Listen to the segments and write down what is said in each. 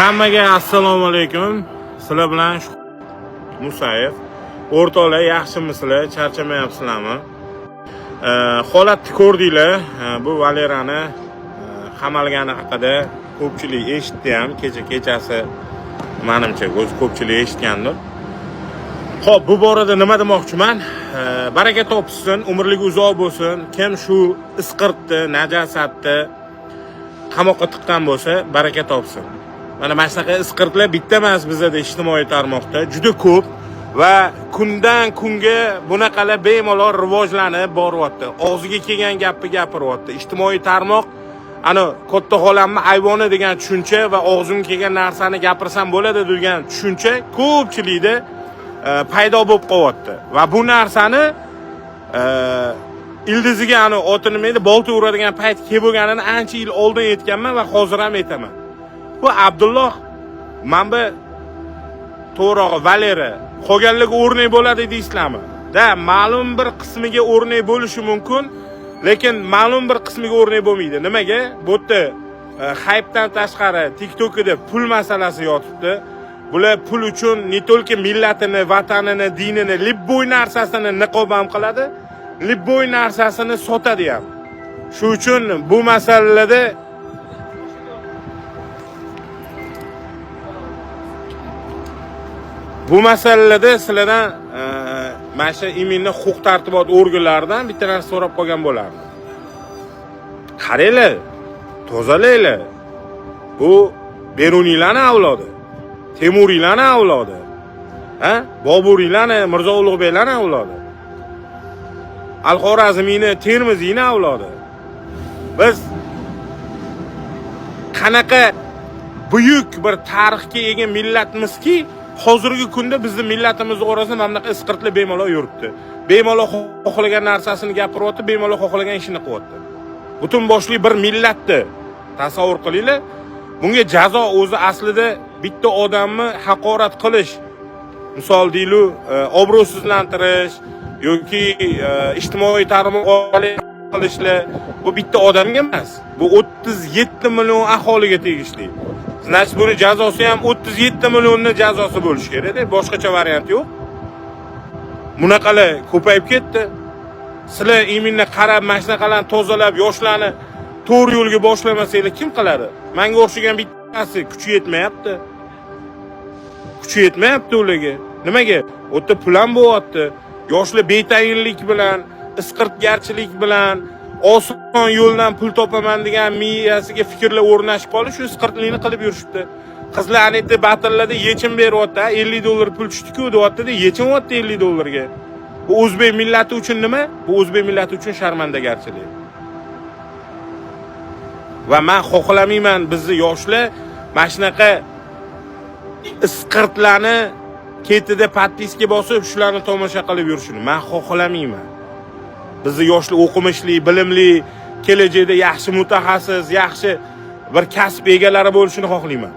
Hammaga assalomu alaykum. Sizlar bilan Musayev. O'rtoqlar, yaxshimisizlar? Charchamayapsizlarmi? Holatni ko'rdinglar. Bu Valerani qamalgani haqida ko'pchilik eshitdi ham, kecha kechasi manimcha o'zi ko'pchilik eshitgandir. Xo'p, bu borada nima demoqchiman? Baraka topsin, umrligi uzoq bo'lsin. Kim shu isqirtni, najosatni qamoqqa tiqqan bo'lsa, baraka topsin. Mana shunaqa isqirtlar bitta emas bizada ijtimoiy tarmoqda juda ko'p va kundan kunga bunaqalar bemalol rivojlanib boryapti. Og'ziga kelgan gapni gapiryapti. Ijtimoiy tarmoq ana katta xolamni ayvoni degan tushuncha va og'zimga kelgan narsani gapirsam bo'ladi degan tushuncha ko'pchilikda paydo bo'lib qolyapti. Va bu narsani ildiziga ani oti nima edi, bolta uradigan payt kelib bo'lganini ancha yil oldin aytganman va hozir ham aytaman. Bu Abdulloh mana bu to'g'rog'i Valera qolganlarga o'rnak bo'ladi deysizlarmi? Da, ma'lum bir qismiga o'rnak bo'lishi mumkin, lekin ma'lum bir qismiga o'rnak bo'lmaydi. Nimaga? Bu yerda haypdan tashqari TikTokda pul masalasi yotibdi. Bular pul uchun не только millatini, vatanini, dinini, любой narsasini niqob ham qiladi, любой narsasini sotadi ham. Shu uchun bu masalalarda sizlardan mana shu именно huquq tartibot organlaridan bitta narsa so'rab qolgan bo'lardim. Qaranglar, tozalanglar. Bu Beruniylarning avlodi, Temuriylarning avlodi, ha? Boburiylarni, Mirzo Ulug'beklarning avlodi. Al-Xorazmiyni, Termiziyni avlodi. Biz qanaqa buyuk bir tarixga ega millatmizki, hozirgi kunda bizni millatimiz orasida mana bunaqa isqirtlar bemalol yuribdi. Bemalol xohlagan narsasini gapiryapti, bemalol xohlagan ishini qilyapti. Butun boshli bir millatni tasavvur qilinglar. Bunga jazo o'zi aslida bitta odamni haqorat qilish, misol deylik, obro'sizlantirish yoki ijtimoiy tarmoq orqali qilishlar bu bitta odamga emas, bu 37 million aholiga tegishli. Значит, buni jazosi ham 37 millionni jazosi bo'lishi kerak-da, boshqacha variant yo'q. Bunaqalar ko'payib ketdi. Sizlar именно qarab mana shunaqalarni tozalab, yoshlarni to'g'ri yo'lga boshlamasanglar kim qiladi? Menga o'xshagan bittasi kuchi yetmayapti. Kuchi yetmayapti ularga. Nimaga? U yerda pul ham bo'lyapti. Yoshlar betayinlik bilan, isqirtgarchilik bilan oson yo'ldan pul topaman degan miyasiga fikrlar o'rnashib qolib, shu isqirtlikni qilib yurishibdi. Qizlar ana yerda batillada yechim beryapti, 50 dollar pul tushdi-ku deyapti-da, yechinyapti 50 dollarga. Bu o'zbek millati uchun nima? Bu o'zbek millati uchun sharmandagarchilik. Va men xohlamayman bizni yoshlar mana shunaqa isqirtlarni ketida подписка bosib shularni tomosha qilib yurishini men xohlamayman. Bizni yoshlar o'qimishli, bilimli, kelajakda yaxshi mutaxassis, yaxshi bir kasb egalari bo'lishini xohlayman.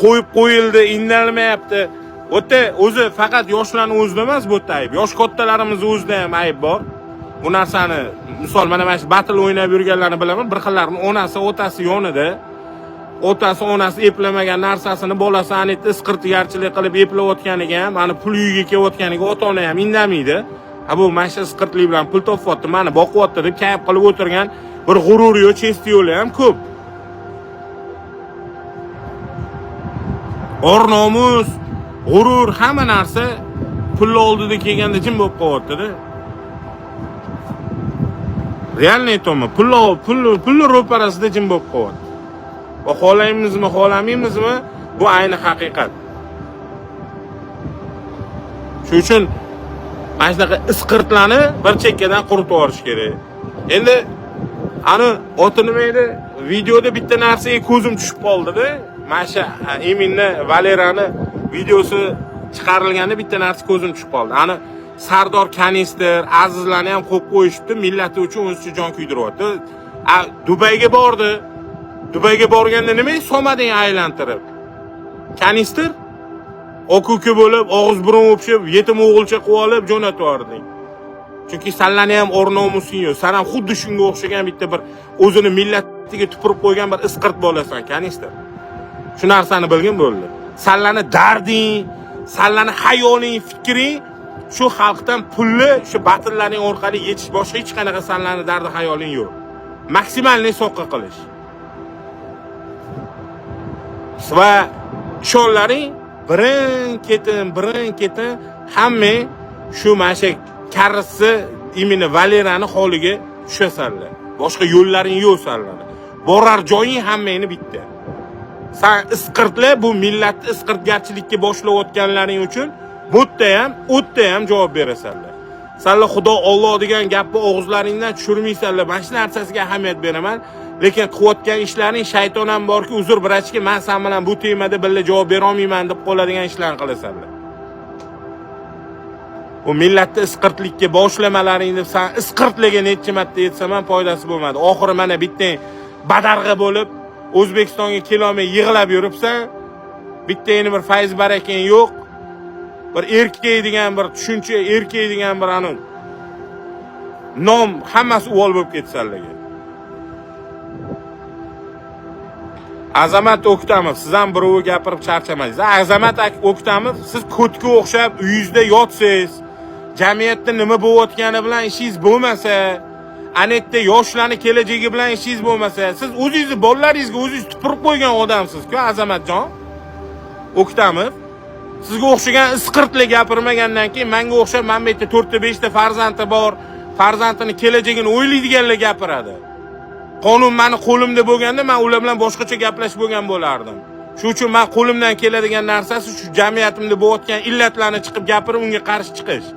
Qo'yib qo'yildi, indalmayapti. U yerda o'zi faqat yoshlarning o'zida emas bu yerda ayb. Yosh kattalarimiz o'zida ham ayb bor. Bu narsani misol mana shu battle o'ynab yurganlarni bilaman, bir xillarning onasi, otasi yonida otasi onasi eplamagan narsasini bolasi ana yerda isqirtgarchilik qilib eplayotganiga ham, mana pul uyiga kelayotganiga ota ona ham indamaydi. Ha, bu mana shu isqirtlik bilan pul topyapti, mani boqyapti deb kayf qilib o'tirgan bir g'urur yo chesti yo'li ham ko'p. Or nomus, g'urur hamma narsa pul oldida kelganda jim bo'lib qolyapti-da. Реально aytyapman, pulni ro'parasida jim bo'lib qolyapti. Va xohlaymizmi, xohlamaymizmi, bu ayni haqiqat. Shuning uchun mana shunaqa isqirtlarni bir chekkadan quritib yuborish kerak. Endi ani oti nima edi? Videoda bitta narsaga ko'zim tushib qoldi-da. Mana shu именно Valerani videosi chiqarilganda bitta narsa ko'zim tushib qoldi. Ani Sardor kanister, Azizlarni ham qo'yib qo'yishibdi, millati uchun o'zicha jon kuydiryapti. Dubayga bordi. Dubayga borganda nimaga solmading aylantirib? Kanister aka-uka bo'lib, og'iz burun o'pishib, yetim o'g'ilcha qilib olib jo'natib yubording. Chunki sanlarni ham or nomusing yo'q. San ham xuddi shunga o'xshagan bitta bir o'zini millat Ketiga tupurib qo'ygan bir isqirt bo'lasan, канистр. Shu narsani bilgin, bo'ldi. Sanlarni darding, sanlarni xayoling, fikring shu xalqdan pulni shu batllaring orqali yechish, boshqa hech qanaqa sanlarni dardi xayoling yo'q. Максимальный soqqa qilish. Va ishonlaring, birin ketin, birin ketin hamma shu mana shu karisi, именно Valerani holiga tushasanlar. Boshqa yo'llaring yo'q sanlarni. Borar joying hammangni bitta. San isqirtlar, bu millatni isqirtgarchilikka boshlayotganlaring uchun bu yerda ham, u yerda ham javob berasanlar. Sanlar Xudo, Olloh degan gapni og'izlaringdan tushirmaysanlar. Mana shu narsasiga ahamiyat beraman. Lekin qilayotgan ishlaring shayton ham borki, uzr, братишка, man san bilan bu temada birga javob bera olmayman deb qoladigan ishlarni qilasanlar. Bu millatni isqirtlikka boshlamalaring deb san isqirtlarga necha marta aytsam ham foydasi bo'lmadi. Oxiri mana bitta badarg'a bo'lib O'zbekistonga kelolmay yig'lab yuribsan. Bitta endi bir fayz barakang yo'q. Bir erkak degan bir tushuncha, erkak degan bir anu nom hammasi uvol bo'lib ketsanlarga. Azamat O'ktamov, siz ham birovi gapirib charchamadingiz. Azamat O'ktamov, siz ko'tga o'xshab uyingizda yotsangiz, jamiyatda nima bo'layotgani bilan ishingiz bo'lmasa, ana yerda yoshlarni kelajagi bilan ishingiz bo'lmasa, siz o'zingizni bolalaringizga o'zingiz tupurib qo'ygan odamsiz-ku, Azamatjon O'ktamov. Sizga o'xshagan isqirtli gapirmagandan keyin menga o'xshab mana bu yerda 4 ta 5 ta farzandi bor, farzandini kelajagini o'ylaydiganlar gapiradi. Qonun mani qo'limda bo'lganda men ular bilan boshqacha gaplashib bo'lgan bo'lardim. Shuning uchun men qo'limdan keladigan narsasi shu jamiyatimda bo'layotgan illatlarni chiqib gapirib unga qarshi chiqish.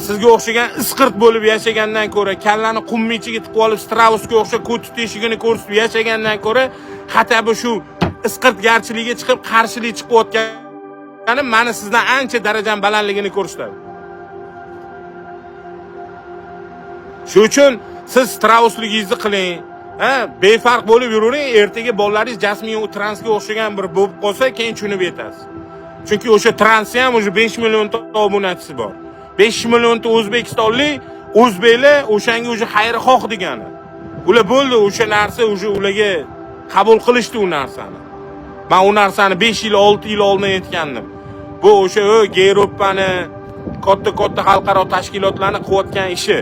Sizga o'xshagan isqirt bo'lib yashagandan ko'ra, kallani qumni ichiga tiqib olib, страус ga o'xshab ko'ti teshigini ko'rsatib yashagandan ko'ra, хотя бы shu isqirtgarchilikka chiqib qarshilik chiqayotganim mani sizdan ancha darajam balandligini ko'rsatadi. Shuning uchun siz страус ligingizni qiling. Ha, befarq bo'lib yuravering, ertaga bolalaringiz Jasmin transga o'xshagan bir bo'lib qolsa, keyin tushunib yetasiz. Chunki o'sha transni ham уже 5 millionta obunachisi bor. 5 millionta o'zbekistonlik, o'zbeklar o'shanga уже xayrixoh degani. Ular bo'ldi, o'sha narsa уже ularga qabul qilishdi u narsani. Men u narsani 5 yil, 6 yil oldin aytgandim. Bu o'sha Yevropani katta-katta xalqaro tashkilotlarni qilayotgan ishi.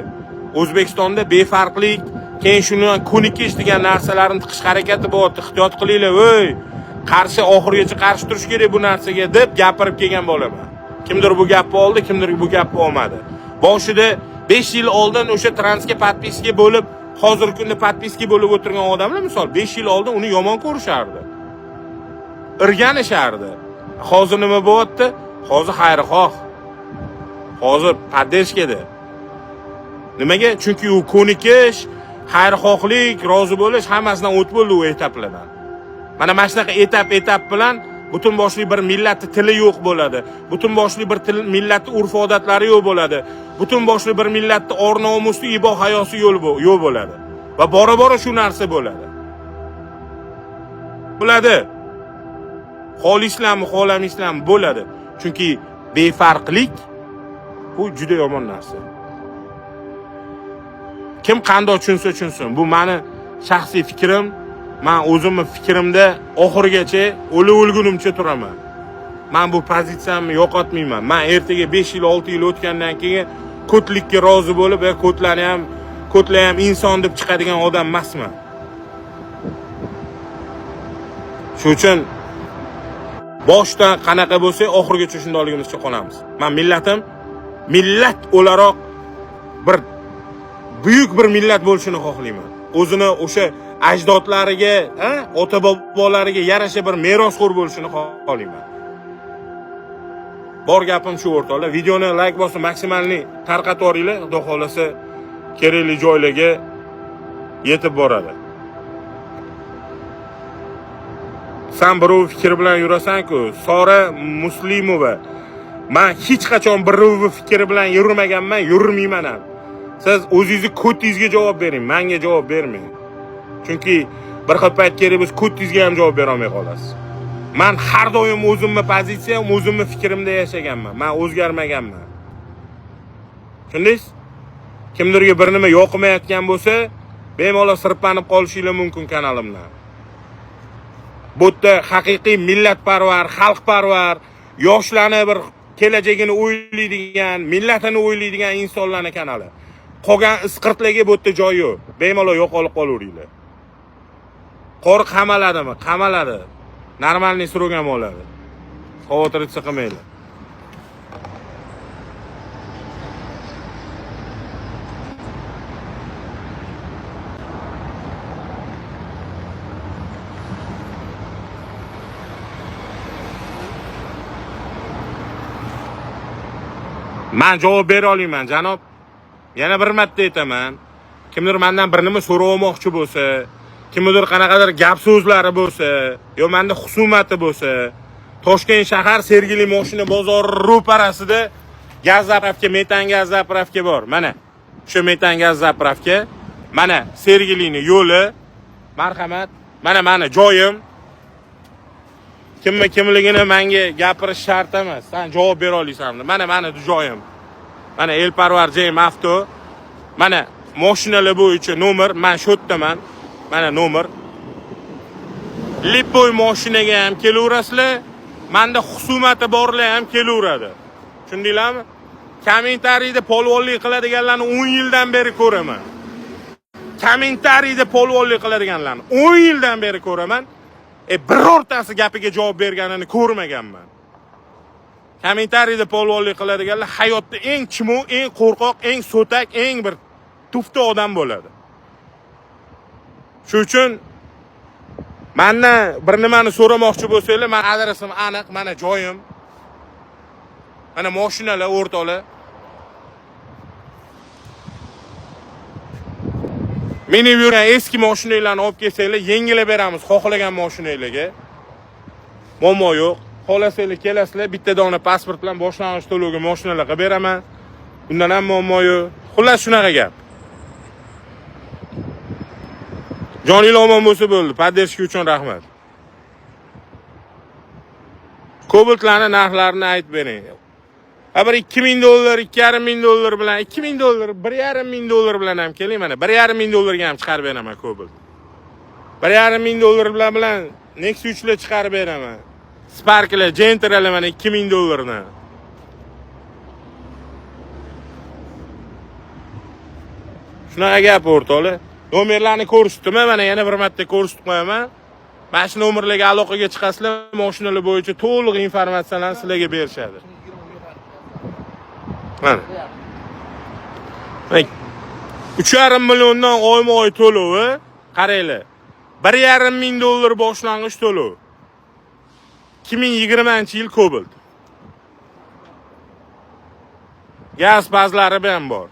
O'zbekistonda befarqlik, keyin shundan ko'nikish degan narsalarni tiqish harakati bo'lyapti. Ehtiyot qilinglar, ey, qarshi oxirigacha qarshi turish kerak bu narsaga deb gapirib kelgan bo'laman. Kimdir bu gapni oldi, kimdir bu gapni olmadi. Boshida 5 yil oldin o'sha transga подписка bo'lib, hozirgi kunda подписка bo'lib o'tirgan odamlar, misol 5 yil oldin uni yomon ko'rishardi. Irganishardi. Hozir nima bo'lyapti? Hozir xayrixoh. Hozir поддержка da. Nimaga? Chunki u ko'nikish, xayrixohlik, rozi bo'lish hammasidan o'tib bo'ldi u etaplardan. Mana shunaqa etap-etap bilan butun boshli bir millatni tili yo'q bo'ladi. Butun boshli bir til, millatni urf-odatlari yo'q bo'ladi. Butun boshli bir millatni or-nomusi, ibo hayosi yo'q bo'ladi. Va bora-bora shu narsa bo'ladi. Bo'ladi. Xohlaysizlarmi, xohlamaysizlarmi bo'ladi. Chunki befarqlik bu juda yomon narsa. Kim qanday tushunsa tushunsin. Bu meni shaxsiy fikrim. Men o'zimni fikrimda oxirigacha o'la o'lgunimcha turaman. Men bu pozitsiyamni yo'qotmayman. Men ertaga 5 yil, 6 yil o'tgandan keyin ko'tlikka rozi bo'lib, ko'tlarni ham, ko'tlar ham inson deb chiqadigan odam emasman. Shuning uchun boshdan qanaqa bo'lsa, oxirigacha shundoqligimizcha qolamiz. Men millatim millat o'laroq bir buyuk bir millat bo'lishini xohlayman. O'zini o'sha ajdodlariga, ota bobolariga yarasha bir merosxo'r bo'lishini xohlayman. Bor gapim shu, o'rtoqlar. Videoni like bosib, maksimalni tarqatib yuboringlar. Xudo xohlasa kerakli joylarga yetib boradi. San birov fikri bilan yurasan-ku, Sora Muslimova. Men hech qachon birovning fikri bilan yurmaganman, yurmayman ham. Siz o'zingizni ko'tingizga javob bering, menga javob bermang. Chunki bir xil payt kerak bo'lsa ko'tingizga ham javob bera olmay qolasiz. Men har doim o'zimni pozitsiyam, o'zimni fikrimda yashaganman. Men o'zgarmaganman. Tushundingiz? Kimdirga bir nima yoqmayotgan bo'lsa, Bemalol sirpanib qolishinglar mumkin kanalimdan. Bu yerda haqiqiy millatparvar, xalqparvar, yoshlarni bir kelajagini o'ylaydigan, millatini o'ylaydigan insonlarning kanali. Qolgan isqirtlarga bu yerda joy yo'q. Bemalol yo'qolib qolaveringlar. Qor qamaladimi? Qamaladi. Нормальный срок ham oladi. Xavotir qilmanglar. Man javob bera olmayman, janob. Yana bir marta aytaman. Kimdir mendan bir nima so'ramoqchi bo'lsa, kimnidir qanaqadir gap so'zlari bo'lsa, yo menda xusumati bo'lsa, Toshkent shahar Sergeli mashina bozori ro'parasida gaz заправка, metan gaz заправка bor. Mana shu metan gaz заправка. Mana Sergelini yo'li. Marhamat. Mana mani joyim. Kimni kimligini menga gapirish shart emas. Sen javob bera olasanmi? Mana mani joyim. Mana Elparvar JM Avto. Mana mashinalar bo'yicha nomer, men shu yerdaman. Mana nomer. Любой mashinaga ham kelaverasizlar. Menda xusumati borlar ham kelaveradi. Tushundinglarmi? Kommentariyda polvonlik qiladiganlarni 10 yildan beri ko'raman. Kommentariyda polvonlik qiladiganlarni 10 yildan beri ko'raman. Birortasi gapiga javob berganini ko'rmaganman. Kommentariyda polvonlik qiladiganlar hayotda eng chimo, eng qo'rqoq, eng so'tak, eng bir tufta odam bo'ladi. Shu uchun mendan bir nimani so'ramoqchi bo'lsanglar, men adresim aniq, mana joyim. Mana mashinalar o'rtoqlar. Minib yurgan eski mashinalarni olib kelsanglar, yengilab beramiz xohlagan mashinalarga. Muammo yo'q. Xohlasanglar kelasizlar, bitta dona pasport bilan boshlang'ich to'lovga mashinalar qilib beraman. Undan ham muammo yo'q. Xullas shunaqa gap. Joninglar omon bo'lsa bo'ldi. Поддержка uchun rahmat. Kobaltlarni narxlarini aytib bering. Ha, bir 2000 dollar, 2,5 ming dollar bilan, 2000 dollar, 1,5 ming dollar bilan ham keling mana. 1,5 ming dollarga ham chiqarib beraman Cobalt. 1,5 ming dollar bilan Nexia 3 lar chiqarib beraman. Sparklar, Gentralar mana 2000 dollardan. Shunaqa gap o'rtoqlar. Nomerlarni ko'rsatdim, mana yana bir marta ko'rsatib qo'yaman. Mana shu nomerlarga aloqaga chiqasizlar, mashinalar bo'yicha to'liq informatsiyalarni sizlarga berishadi. Mana. 3,5 milliondan oyma-oy to'lovi, qaranglar. 1,5 ming dollar boshlang'ich to'lov. 2020-yil Cobalt. Gaz pazlari ham bor.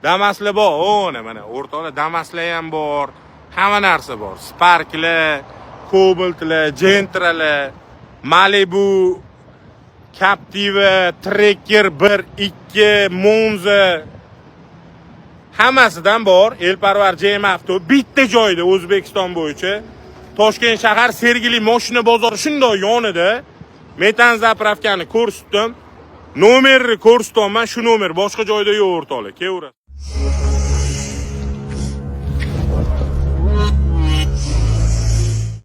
Damaslar bor, o'na mana o'rtoqlar, Damaslar ham bor. Hamma narsa bor. Sparklar, Cobaltlar, Gentralar, Malibu, Captiva, Tracker 1, 2, Monza hammasidan bor. Elparvar JM Avto bitta joyda O'zbekiston bo'yicha. Toshkent shahar Sergeli mashina bozori shundoq yonida metan заправка ni ko'rsatdim. Nomerni ko'rsatyapman, shu nomer boshqa joyda yo'q o'rtoqlar. Kelaverasiz.